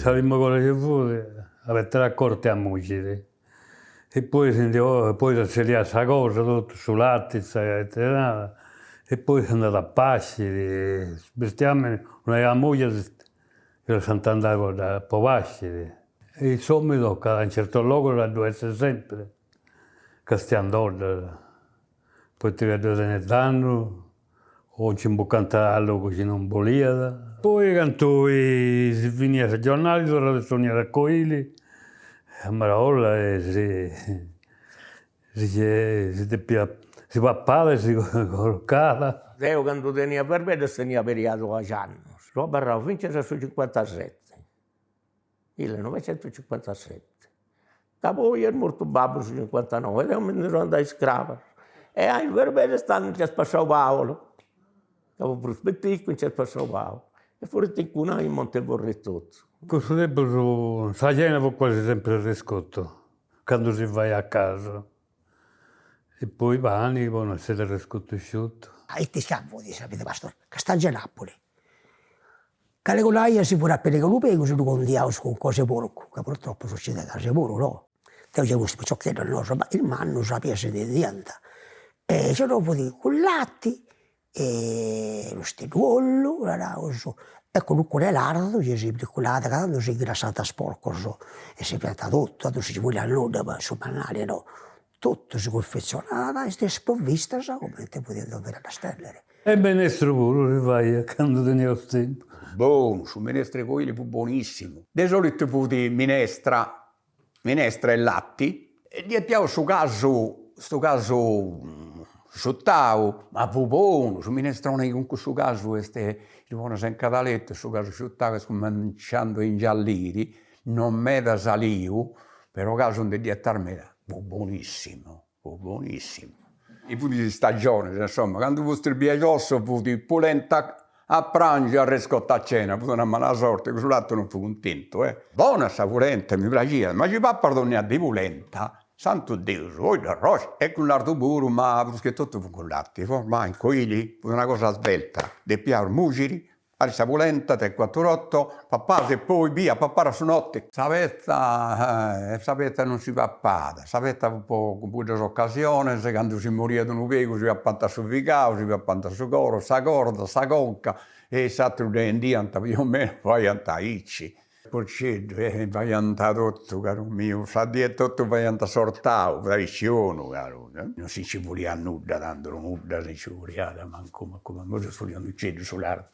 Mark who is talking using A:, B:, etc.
A: Sa prima cosa chi fut, a betare a corte a mugiri e poi si ndi poi s'asseliat sa cosa totu, su lati, ite narat, e poi si andat a pasciri, su bestiamini una 'ia mugiu si lassant andai po dda po pasciri. E s'omini tocat in certus logus a ddu essi sempri, castiandoddas, poita ca ddu tenit dannu o nci imbucant a logu chi non boliat. Poi cantu si finiat sa giornada torrat a sonniare a coili, a marolla e si si si depiat si papat e si corcat.
B: Deu candu tenia berbeddus tenia peri doxi annus, seu abarrau finzas a su cincuantaseti, millinovecentucincuantaseti, ca poi est mortu babbu in su cincuantanoi e deu mi ndi seu andau a is Crabas e a is berbeddus tandu nc'est passau Paolo, ca fut prus piticu, nc'est passau Paolo e furint inguni in Montevorri etotu.
A: In cussu tempus sa cena fut quasi sempri arrescotu, candu si faiat casu e poi pani po no essiri arrescotu sciutu.
C: Ite ca fut sa vida pastorale, Castangia 'e Napoli Calincuna 'ia si fut aperigu unu pegus ddu condiaus cun cos'e porcu, ca purtroppo sucediat gasi puru, no? Deu giai fustis piciocheddos nosu, ma is mannus a bia si nd'intendiant. E si no fut cun lati e unu steddu 'e ollu, naraus, e cun u'cone 'e lardu chi si briculat, ca tando si ingrassant is porcos e si fiant totu, tantu non si nci poniat nudda, ma su mannali no, totu si cunfetzionat e is provvistas cumenti podiant dovere a ddas tennere.
A: E menestru puru si faiat candu teniaus tempus.
D: Bonu, su minestra 'e coili fut bonissimu. De solitu fut minestra, minestra e latti, e ddi 'etiaus su casu, su casu sciutau, ma fut bonu, su minestroni cun cussu casu est, ddu pones in cadalettu su casu sciutau est cumenciandu a ingialliri, non meda saliu, però casu ndi ddi 'etas meda, fut bonissimu, fut bonissimu. I funt is stagionis, insoma, candu fustis bia 'e giosso fut pulenta a prangiu e arrescotu a cena, fut una mala sorti, cussu latu non fut cuntentu, eh. Bona sa pulenta, mi praxiat, ma chi papas donnia dì pulenta, santu Deus, oi dd'arroscia, e cun lardu puru, ma prus che totu fut cun latti, ormai in coili fut una cosa svelta, depiaus mugiri Fai sa pulenta tre cuatur'oto, papas e poi via a papare a su notte. Sa petza sa petza non si papat, sa petza fut po cuddas ocasiones, candu si moriat unu pegu si papant su figau, si papant su coro, sa corda, sa conca e s'aturu dda 'endiant più o meno faiant aici. Porceddu, eh faiant totu, caru miu, sa die totu faiant s'ortau, fut aici 'onu, caru, non si nci furiat nudda tando, nudda si nci furiat, mancu mancu, imoi si furiat unu ceddu su lardu.